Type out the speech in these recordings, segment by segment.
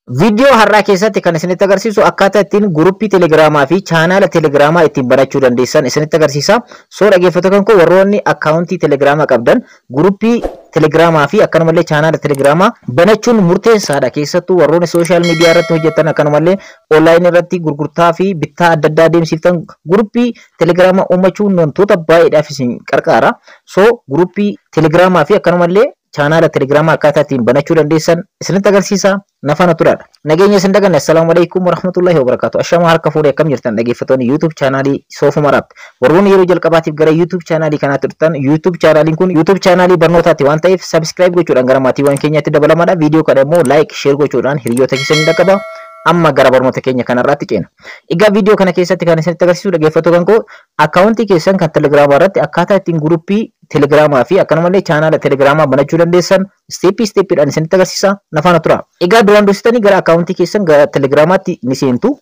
Viidiyoo har'aa keessatti kan isinitti agarsiisu akkaataa ittiin guruppii Telegiraamaa fi chaanaala Telegiraamaa ittiin banachuu dandeessan isinitti agarsiisa. So dhaggeeffattoota kan koo, warroonni akkaawuntii Telegiraamaa qabdan guruppii Telegiraamaa fi akkanumallee chaanaala Telegiraamaa banachuun murteessaadha. Keessattuu warroonni social media irratti hojjetan, akkanumallee onlaayinii irratti gurgurtaa fi bittaa adda addaa adeemsiftan, guruppii Telegiraamaa uummachuun wantoota baay'eedhaaf isin qarqaara. So guruppii Telegiraamaa fi akkanumallee chaanaala Telegiraamaa akkaataa ittiin banachuu dandeessan isinitti agarsiisa. Na faana turaadha. Nageenya isin daganne. Assalaamu alaikum warahmatullahi wabarakatuh. Ashama, harka fuudhee, akkam jirtan dhaggeeffattoonni YouTube chaanaalii Soofuma Raap? Warroonni yeroo jalqabaatiif gara YouTube chaanaalii kanaatti dhuftan, YouTube chaanaaliin kun YouTube chaanaalii barnootaati waan ta'eef subscribe gochuudhaan gara maatiiwwan keenyaatti dabalamaadha. Viidiyoo kana immoo like, share gochuudhaan hiriyoota keessanii dhaqqaba. Amma gara barnoota keenya kanarraatti ceena. Egaa viidiyoo kana keessatti kan isinitti agarsiisu, dhaggeeffattoota kan koo, akkaawuntii keessan kan Telegiraamaa irratti akkaataa ittiin guruppii Telegiraamaa fi akkanumallee chaanaala Telegiraamaa banachuu dandeessan step stepiidhaan isinitti agarsiisa. Na faana tura. Egaa duraan dursitanii gara akkaawuntii keessan gara Telegiraamaatti ni seentu.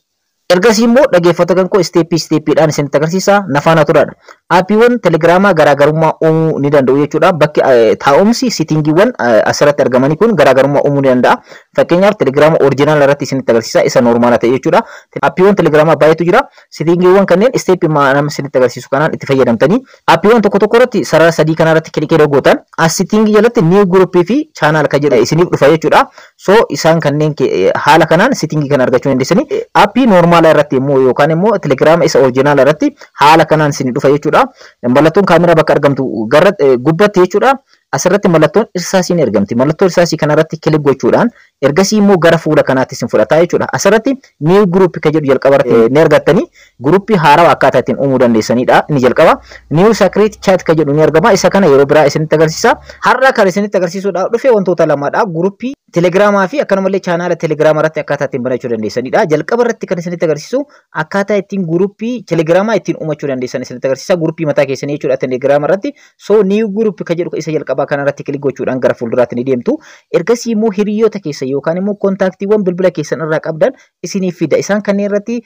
Ergasii immoo, dhaggeeffattoota kan koo, step stepiidhaan isinitti agarsiisa. Na faana turaadha. Aappiiwwan Telegiraamaa garaagarummaa uumuu ni danda'u jechuudha. Bakki taa'umsi settingiiwwan asirratti argamanii kun garaagarummaa uumuu ni danda'a. Fakkeenyaaf, Telegiraama original irratti isinitti agarsiisa, isa normal ta'e jechuudha. Aappiiwwan Telegiraamaa baay'eetu jira. Settingiiwwan kanneen step nama isinitti agarsiisu kanaan itti fayyadamtanii aappiiwwan tokko tokko irratti sarara sadii kanarratti click yeroo gootan, as setting jalatti new group fi channel kan jedhu isiniif dhufa jechuudha. So isaan kanneen haala kanaan setting kana argachuu dandeessanii. Aappii normal irratti immoo yookaan immoo Telegiraama isa original irratti haala kanaan isin dhufa jechuudha. Mallattoon kaameraa bakka argamtu gara gubbatti jechuudha. Asirratti mallattoon irsaasii ni argamti. Mallattoo irsaasii kanarratti click gochuudhaan ergasii immoo gara fuula kanaatti isin fudhata jechuudha. Asirratti new group kan jedhu jalqaba irratti ni argattanii, guruppii haarawaa akkaataa ittiin uumuu dandeessanidha. Inni jalqaba. New secret chat kan jedhu ni argama. Isa kana yeroo biraa isinitti agarsiisa. Har'a kan isinitti agarsiisuudhaaf dhufe wantoota lamadha. Guruppii Telegiraamaa fi akkanumallee chaanaala Telegiraamaa irratti akkaataa ittiin banachuu dandeessanidha. Jalqaba irratti kan isinitti agarsiisu akkaataa ittiin guruppii Telegiraamaa ittiin uumachuu dandeessan isinitti agarsiisa. Guruppii mataa keessanii jechuudha Telegiraama irratti. So new group kan jedhu isa jalqabaa kanarratti click gochuudhaan gara fuulduraatti ni deemtu. Ergasii immoo hiriyoota keessa yookaan immoo kontaaktiiwwan bilbila keessan irraa qabdan isiniif fida. Isaan kanneen irratti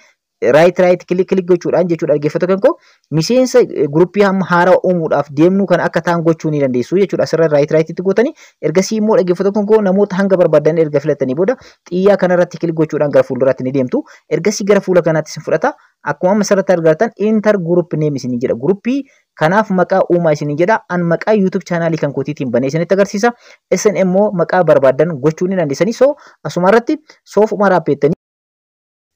right right click click gochuudhaan jechuudha, dhaggeeffattoota kan koo, miseensa guruppii hamma haaraa uumuudhaaf deemnu kan akka ta'an gochuu ni dandeessu jechuudha. Asirra right rightitti gootanii, ergasii immoo, dhaggeeffattoota kan koo, namoota hanga barbaadan erga filatanii booda xiyyaa kanarratti click gochuudhaan gara fuulduraatti ni deemtu. Ergasii gara fuula kanaatti isin fudhata. Akkuma amma asirratti argattan, "Enter group name" isin jedha. Guruppii kanaaf maqaa uumaa isin jedha. An maqaa YouTube chaanaalii kan kootiitiin banee isinitti agarsiisa. Isin immoo maqaa barbaadan gochuu ni dandeessanii. So asuma irratti Soofuma Raappeettanii,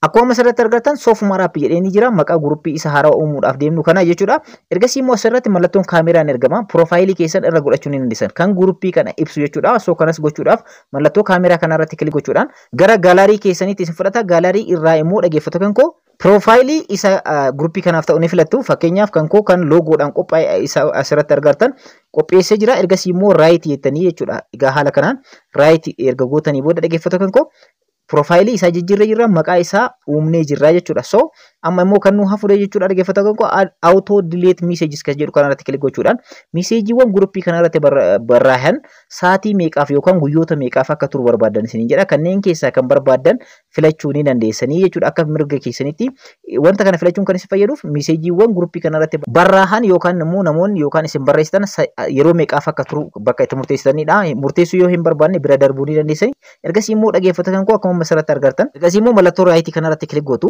akkuma asirratti argattan, Soofuma Raap jedhee ni jira, maqaa guruppii isa haarawaa uumuudhaaf deemnu kana jechuudha. Ergasii immoo asirratti mallattoon kaameraan argama. Piroofaayilii keessan irra godhachuu ni dandeessan. Kan guruppii kana ibsu jechuudha. So kanas gochuudhaaf mallattoo kaameraa kanarratti click gochuudhaan gara gaalaarii keessaniitti isin fudhata. Gaalaarii irraa immoo, dhaggeeffattoota kan koo, piroofaayilii isa guruppii kanaaf ta'u ni filattu. Fakkeenyaaf, kan koo kan loogoodhaan qophaa'e isa asirratti argattan qopheessee jira. Ergasii immoo right jettanii jechuudha. Egaa haala kanaan right erga gootanii booda, dhaggeeffattoota kan koo, piroofaayilii isaa jijjiirree jirra, maqaa isaa uumnee jirra jechuudha. So amma immoo kan nu hafuudha jechuudha, dhaggeeffattoota kan koo, auto delete messages kan jedhu kanarratti click gochuudhaan meseejiiwwan guruppii kanarratti barraahan sa'aatii meeqaaf yookaan guyyoota meeqaaf akka turu barbaadan isiniin jedha. Kanneen keessaa kan barbaadan filachuu ni dandeessanii jechuudha. Akka mirga keessanitti wanta kana filachuun kan isin fayyaduuf meseejiiwwan guruppii kanarratti barraahan yookaan immoo namoonni yookaan isin barreessitan yeroo meeqaaf akka turu bakka itti murteessitanidha. Murteessuu yoo hin barbaanne bira darbuu ni dandeessanii. Ergasii immoo, dhaggeeffattoota kan koo, akkuma asirratti argattan, ergasii immoo mallattoo right kanarratti click gootu.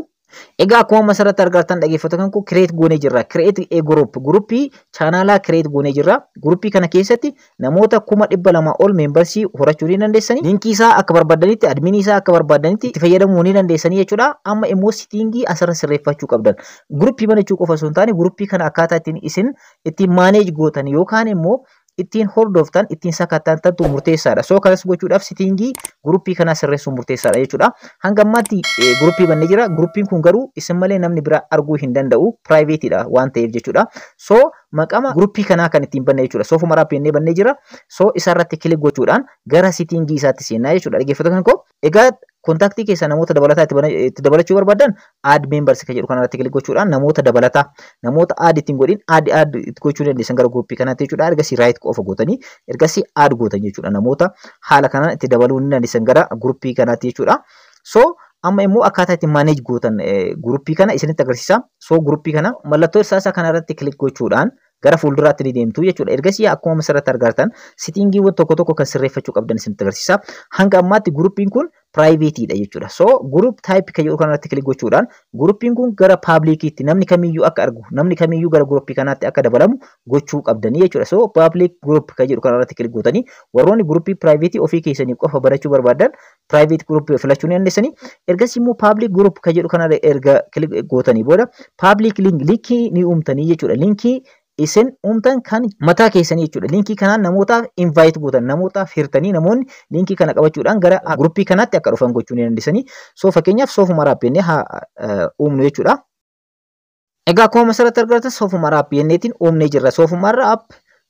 Egaa akkuma asirratti argattan, dhaggeeffattoota kan koo, create goonee jirra. Create a group, guruppii chaanaalaa create goonee jirra. Guruppii kana keessatti namoota 200,000 ol members horachuu ni dandeessanii. Linkii isaa akka barbaadanitti, adminii isaa akka barbaadanitti itti fayyadamuu ni dandeessanii jechuudha. Amma immoo setting asirra sirreeffachuu qabdan. Guruppii banachuu qofa osoo hin taane, guruppii kana akkaataa ittiin isin ittiin manage gootan yookaan immoo ittiin hordoftan, ittiin sakattantantu murteessaadha. So kanas gochuudhaaf setting guruppii kanaa sirreessuun murteessaadha jechuudha. Hanga ammaatti guruppii bannee jira. Guruppiin kun garuu isin malee namni biraa arguu hin danda'u. Privateiidha waan ta'eef jechuudha. So maqama guruppii kanaa kan ittiin banne jechuudha. Soofuma Raap jennee bannee jira. So isarratti click gochuudhaan gara setting isaatti seennaa jechuudha. Dhaggeeffattoota kan koo, egaa kontaaktii keessa namoota dabalataa itti dabalachuu barbaadan, add members kan jedhu kanarratti click gochuudhaan namoota dabalataa, namoota add ittiin godhin add add itti gochuu dandeessan gara guruppii kanaatti jechuudha. Ergasii right qofa gootanii ergasii add gootan jechuudha. Namoota haala kanaan itti dabaluu ni dandeessan gara guruppii kanaatti jechuudha. So amma immoo akkaataa itti manage gootan guruppii kana isinitti agarsiisa. So guruppii kana mallattoo irsaasaa kanarratti click gochuudhaan Gara fuulduraatti ni deemtu jechuudha. Ergasii akkuma asirratti argartan settingiiwwan tokko tokko kan sirreeffachuu qabdan isinitti agarsiisa. Hanga ammaatti groupiin kun privateiidha jechuudha. So group type kan jedhu kanarratti click gochuudhaan groupiin kun gara publiciitti namni kamiyyuu akka argu, namni kamiyyuu gara groupii kanaatti akka dabalamu gochuu qabdanii jechuudha. So public group kan jedhu kanarratti click gootanii, warroonni groupii privateii ofii keessanii qofa barachuu barbaadan private group filachuu ni dandeessanii. Ergasii immoo public group kan jedhu kanarra erga click gootanii booda public link, linkii ni uumtanii jechuudha. Linkii isin uumtan kan mataa keessanii jechuudha. Linkii kanaan namootaaf invite gootan, namootaaf hirtanii, namoonni linkii kana qabachuudhaan gara groupii kanaatti akka dhufan gochuu ni dandeessanii. So fakkeenyaaf Soofuma Raap jennee haa uumnu jechuudha. Egaa akkuma asirratti argatan Soofuma Raap jenneetiin uumnee jirra. Soofuma Raap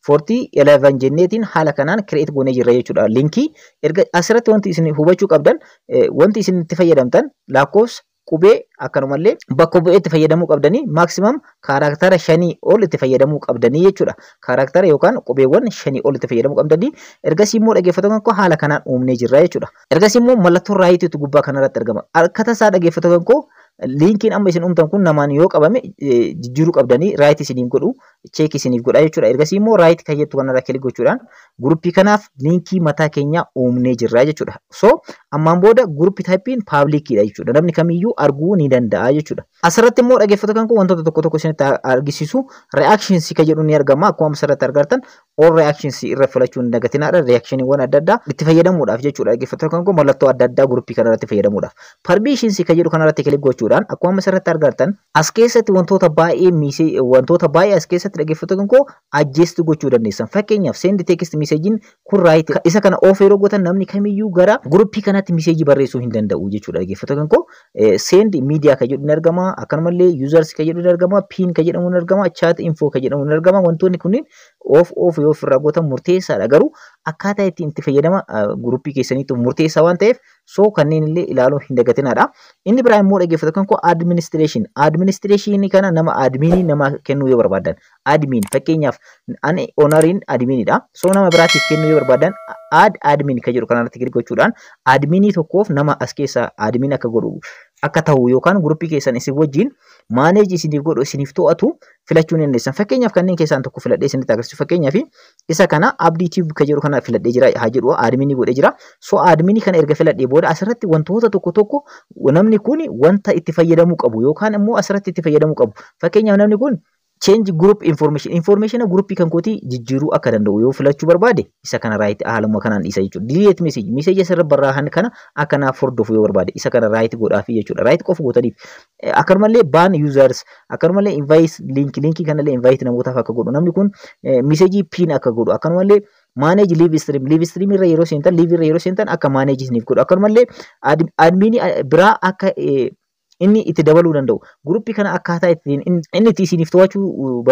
4011 jenneetiin haala kanaan create goonee jirra jechuudha. Linkii erga asirratti wanti isin hubachuu qabdan, wanti isin itti fayyadamtan lakkoofsa, qubee, akkanumallee bakka bu'ee itti fayyadamuu qabdanii, maximum charactera 5 ol itti fayyadamuu qabdanii jechuudha. Charactera yookaan qubeewwan 5 ol itti fayyadamuu qabdanii. Ergasii immoo dhaggeeffattoota koo, haala kanaan uumnee jirra jechuudha. Ergasii immoo mallattoo rightiitu gubbaa kanarratti argama. Akka tasaa, dhaggeeffattoota koo, linkiin amma isin uumtan kun namaan yoo qabame jijjiiruu qabdanii, right isiniif godhu, check isiniif godha jechuudha. Ergasii immoo right kan jettu kanarra click gochuudhaan groupii kanaaf linkii mataa keenyaa uumnee jirra jechuudha. So ammaan booda groupii typeiin publiciidha jechuudha. Namni kamiyyuu arguu ni danda'a jechuudha. Asirratti immoo, dhaggeeffattoota kan koo, wantoota tokko tokko isinitti argisiisu. Reactions kan jedhu ni argama. Akkuma asirratti argartan all reactions irra filachuu hin dagatinaadha. Reactioniiwwan adda addaa itti fayyadamuudhaaf jechuudha. Dhaggeeffattoota kan koo, mallattoo adda addaa groupii kanarratti fayyadamuudhaaf. Permissions kan jedhu kanarratti click gochuudhaan akkuma asirratti argartan as keessatti wantoota baay'ee miisee, wantoota baay'ee as keessatti, dhaggeeffattoota kan koo, adjust gochuu dandeessan. Fakkeenyaaf send text messageiin kun right isa kana off yeroo gootan namni kamiyyuu gara groupii kanatti messageii barreessuu hin danda'u jechuudha. Dhaggeeffattoota kan koo, send media kan jedhu ni argama. Akkanumallee users kan jedhu ni argama. Pin kan jedhamu ni argama. Chat info kan jedhamu ni argama. Wantoonni kunneen off off yoo ofirraa gootan murteessaadha. Garuu akkaataa ittiin itti fayyadama groupii keessaniitu murteessaa waan ta'eef, so kanneen illee ilaaluu hin dagatinaadha. Inni biraa immoo, dhaggeeffattoota kan koo, administration. Administration kana nama adminii nama kennuu yoo barbaadan, admin fakkeenyaaf ani owneriin adminiidha. So nama biraatiif kennuu yoo barbaadan add admin kan jedhu kanarratti click gochuudhaan adminii tokkoof nama as keessa admin akka godhu, akka ta'u, yookaan groupii keessan isin wajjin manage isiniif godhu, isiniif to'atu filachuu ni dandeessan. Fakkeenyaaf kanneen keessaan tokko filadhee isinitti agarsiisu. Fakkeenyaaf isa kana Abdii Tube kan jedhu kana filadhee jira haa jedhu, adminii godhee jira. So adminii kana erga filadhee booda asirratti wantoota tokko tokko namni kun wanta itti fayyadamuu qabu yookaan immoo asirratti itti fayyadamuu qabu. Fakkeenyaaf namni kun change group information, information groupii kan kootii jijjiiruu akka danda'u yoo filachuu barbaade, isa kana right haaluma kanaan dhiisa jechuudha. Delete message, message asirra barraa'an kana akka naaf hordofu yoo barbaade, isa kana right godhaafi jechuudha. Right qofa gootaniif. Akkanumallee ban users, akkanumallee invite link, linkii kanallee invite namootaaf akka godhu, namni kun message pin akka godhu, akkanumallee manage live stream, live stream irra yeroo seentan, live irra yeroo seentan akka manage isiniif godhu, akkanumallee adminii biraa akka inni itti dabaluu danda'u. Groupii kana akkaataa ittiin inni itti isiniif to'achuu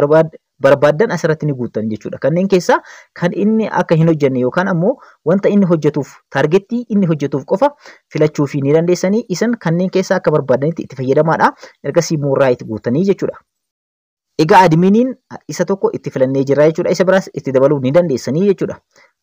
barbaaddan asirratti ni guuttan jechuudha. Kanneen keessaa kan inni akka hin hojjenne yookaan ammoo wanta inni hojjetuuf, targetii inni hojjetuuf qofa filachuu fi ni dandeessanii. Isin kanneen keessaa akka barbaadanitti itti fayyadamaadha. Ergasii immoo right guutanii jechuudha. Egaa adminiin isa tokko itti filannee jira jechuudha. Isa biraas itti dabaluu ni dandeessanii jechuudha.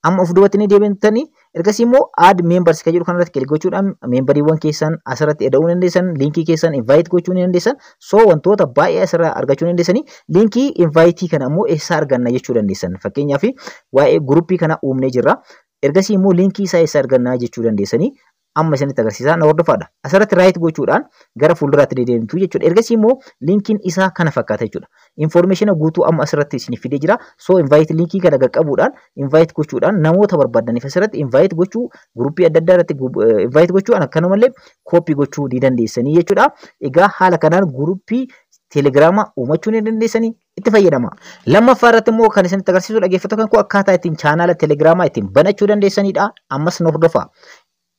Amma of duubatti ni deebitanii, ergasii immoo add members kan jedhu kanarratti click gochuudhaan memberiiwwan keessan asirratti eda'uu ni dandeessan, linkii keessan invite gochuu ni dandeessan. So wantoota baay'ee asirraa argachuu ni dandeessanii. Linkii invite kana immoo eessaa arganna jechuu dandeessan. Fakkeenyaaf waa'ee groupii kana uumnee jirra. Ergasii immoo linkii isaa eessaa argannaa jechuu dandeessanii. Amma isinitti agarsiisaa, na hordofaadha. Asirratti right gochuudhaan gara fuulduraatti deemtu jechuudha. Ergasii immoo linkiin isaa kana fakkaata jechuudha. Information guutuu amma asirratti isiniif fidee jira. So invite linkii kana qaqqabuudhaan, invite gochuudhaan, namoota barbaadaniif asirratti invite gochuu, groupii adda addaa irratti invite gochuu, akkanumallee copy gochuu ni dandeessanii jechuudha. Egaa haala kanaan groupii Telegiraama uumachuu ni dandeessanii, itti fayyadama. Lammaffaa irratti immoo kan isinitti agarsiisu, dhaggeeffattoota kan koo, akkaataa ittiin chaanaala Telegiraamaa ittiin banachuu dandeessanidha. Ammas nu hordofaa.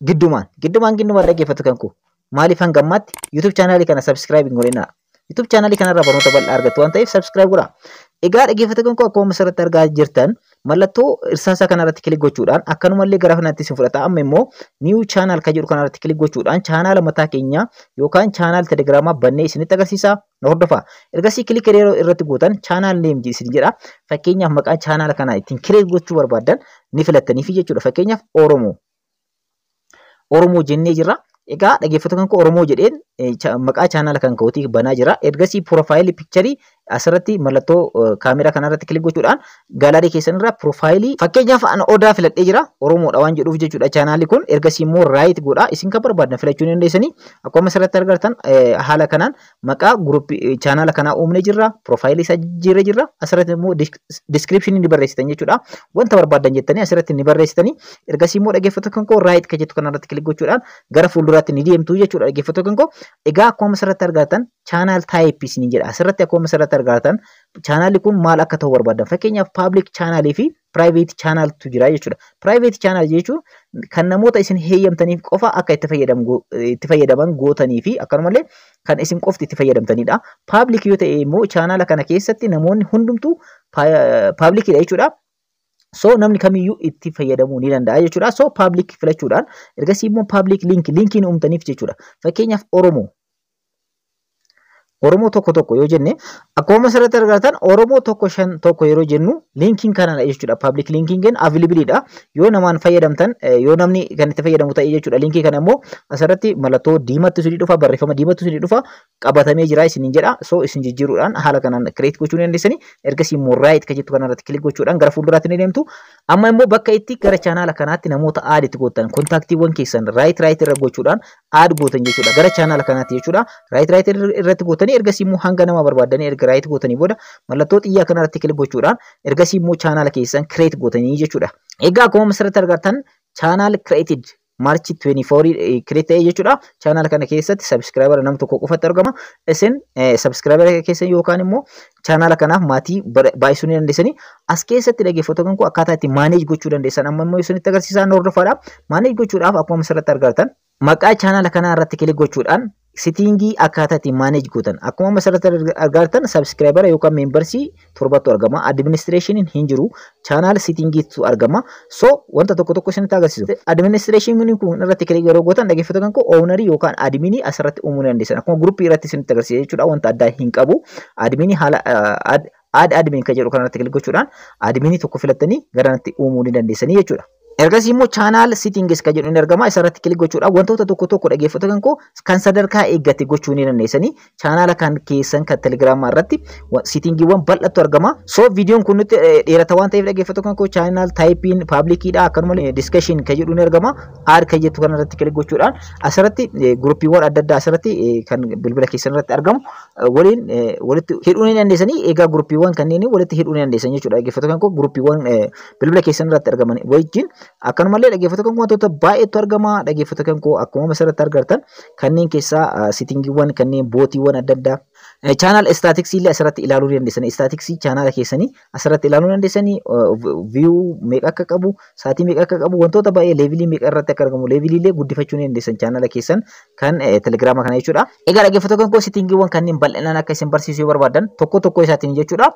Giddumaan giddumaan giddumaan, dhaggeeffattoota kan koo, maaliif hanga ammaatti YouTube chaanaalii kana subscribe hin godhinaa? YouTube chaanaalii kanarraa barnoota bal'aa argattu waan ta'eef subscribe godhaa. Egaa dhaggeeffattoota kan koo, akkuma asirratti argaa jirtan mallattoo irsaasaa kanarratti click gochuudhaan akkanumallee gara kanatti isin fudhata. Amma immoo new channel kan jedhu kanarratti click gochuudhaan chaanaala mataa keenyaa yookaan channel Telegiraamaa bannee isinitti agarsiisa. Na hordofaa. Ergasii click yeroo irratti gootan channel name isin jedha. Fakkeenyaaf maqaa chaanaala kanaa ittiin click gochuu barbaaddan ni filattaniifi jechuudha. Fakkeenyaaf Oromoo. Oromoo jennee jirra. Egaa dhaggeeffattoota kan koo, Oromoo jedheen maqaa chaanaala kan kootii banaa jira. Ergasii profile pictureii Asirratti mallattoo kaameraa kanarratti click gochuudhaan gallery keessan irraa profile, fakkeenyaaf an Odaa filadhee jira, Oromoodha waan jedhuuf jechuudha chaanaalli kun. Ergasii immoo right godha. Isin kan barbaadan filachuu ni dandeessanii. Akkuma asirratti argartan haala kanaan maqaa guruppii chaanaala kanaa uumnee jirra, profile isaa jijjiirree jirra. Asirratti immoo description ni barreessitan jechuudha. Wanta barbaadan jettanii asirratti ni barreessitanii. Ergasii immoo, dhaggeeffattoota kan koo, right kan jettu kanarratti click gochuudhaan gara fuulduraatti ni deemtu jechuudha, dhaggeeffattoota kan koo. Egaa akkuma asirratti argatan channel type isiniin jedha. Asirratti akkuma asirratti argatan chaanaalli kun maal akka ta'u barbaadan, fakkeenyaaf public chaanaalii fi private channeltu jira jechuudha. Private channel jechuun kan namoota isin heeyyamtaniif qofa akka itti fayyadaman gootanii fi akkanumallee kan isin qofti itti fayyadamtanidha. Public yoo ta'e immoo chaanaala kana keessatti namoonni hundumtuu publicidha jechuudha. So namni kamiyyuu itti fayyadamuu ni danda'a jechuudha. So public filachuudhaan ergasii immoo public link, linkiin uumtaniif jechuudha. Fakkeenyaaf Oromoo 1 1 yoo jenne, akkuma asirratti argatan Oromoo 151 yeroo jennu linkiin kanadha jechuudha. Public linkiin availableidha. Yoo namaan fayyadamtan, yoo namni kan itti fayyadamu ta'e jechuudha. Linkii kana immoo asirratti mallattoo diimatti isinii dhufa, barreeffama diimatti isinii dhufa, qabatamee jira isiniin jedha. So isin jijjiiruudhaan haala kanaan create gochuu ni dandeessanii. Ergasii immoo right kan jettu kanarratti click gochuudhaan gara fuulduraatti ni deemtu. Amma immoo bakka itti gara chaanaala kanaatti namoota add itti gootan, contactiiwwan keessan right right irra gochuudhaan add gootan jechuudha. Gara chaanaala kanaatti jechuudha. Right right irratti gootanii ergasii immoo hanga nama barbaadanii erga right gootanii booda mallattoo xiyyaa kanarratti click gochuudhaan ergasii immoo chaanaala keessan create gootanii jechuudha. Egaa akkuma asirratti argattan channel created March 24 create ta'e jechuudha. Chaanaala kana keessatti subscriber nama tokko qofatti argama. Isin subscriber keessan yookaan immoo chaanaala kanaaf maatii baay'isuu ni dandeessanii. As keessatti, dhaggeeffattoota koo, akkaataa itti manage gochuu dandeessan amma immoo isinitti agarsiisaa, hordofaadha. Manage gochuudhaaf akkuma asirratti argattan maqaa chaanaala kanaa irratti click gochuudhaan setting akkaataa ittiin manage gootan, akkuma amma asirratti argattan subscriber yookaan members torbatu argama. Administrationiin hin jiru, channel settingiitu argama. So wanta tokko tokko isinitti agarsiisu. Administrationiin kun irratti click yeroo gootan, dhaggeeffattoota kan koo, owner yookaan admin asirratti uumuu ni dandeessan. Akkuma guruppii irratti isinitti agarsiisa jechuudha, wanta addaa hin qabu. Admin haala add admin kan jedhu kanarratti click gochuudhaan admin tokko filattanii garanatti uumuu ni dandeessanii jechuudha. Ergasii immoo channel settings kan jedhu ni argama. Isarratti click gochuudhaan wantoota tokko tokko, dhaggeeffattoota kan koo, kan sadarkaa eeggate gochuu ni dandeessanii. Chaanaala kan keessan kan telegiraamaa irratti settingiiwwan bal'attu argama. So viidiyoon kun nutti dheerata waan ta'eef, dhaggeeffattoota kan koo, channel typeiin publiciidha. Akkanuma discussion kan jedhu ni argama. Add kan jettu kanarratti click gochuudhaan asirratti guruppiiwwan adda addaa asirratti kan bilbila keessan irratti argamu waliin walitti hidhuu ni dandeessanii. Egaa guruppiiwwan kanneen walitti hidhuu ni dandeessan jechuudha. Dhaggeeffattoota kan koo, guruppiiwwan bilbila keessan irratti argaman wajjin akkanumallee, dhaggeeffattoota kan koo, wantoota baay'eetu argama. Dhaggeeffattoota kan koo, akkuma asirratti argartan kanneen keessaa settingiiwwan kanneen botiiwwan adda addaa, channel statistics illee asirratti ilaaluu dandeessanii. Statistics chaanaala keessanii asirratti ilaaluu dandeessanii, view meeqa akka qabu, saatii meeqa akka qabu, wantoota baay'ee, level meeqa irratti akka argamu, level illee guddifachuu ni dandeessan chaanaala keessan kan telegiraama kana jechuudha. Egaa dhaggeeffattoota kan koo, settingiiwwan kanneen bal'inaan akka isin barsiisuu yoo barbaadan tokko tokko isaatiin jechuudha,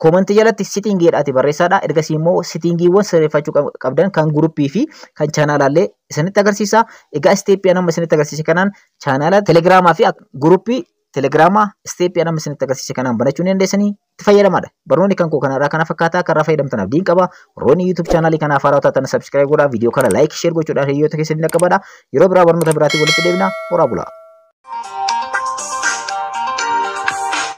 comment jalatti setting jedhaati barreessaadha. Ergasii immoo settingiiwwan sirreeffachuu qabdan kan guruppii fi kan chaanaalaallee isinitti agarsiisa. Egaa step amma isinitti agarsiise kanaan chaanaala telegiraamaa fi guruppii telegiraamaa step amma isinitti agarsiise kanaan banachuu ni dandeessanii, itti fayyadamaadha. Barnoonni kan koo kanarraa kana fakkaataa, karaa fayyadamtan abdiin qaba. Warroonni YouTube chaanaalii kanaaf haaraa taatan subscribe godhaa. Viidiyoo kana like, share gochuudhaan hiriyoota keessanii dhaqqabadha. Yeroo biraa barnoota biraatiin walitti deebina. Horaa bulaa.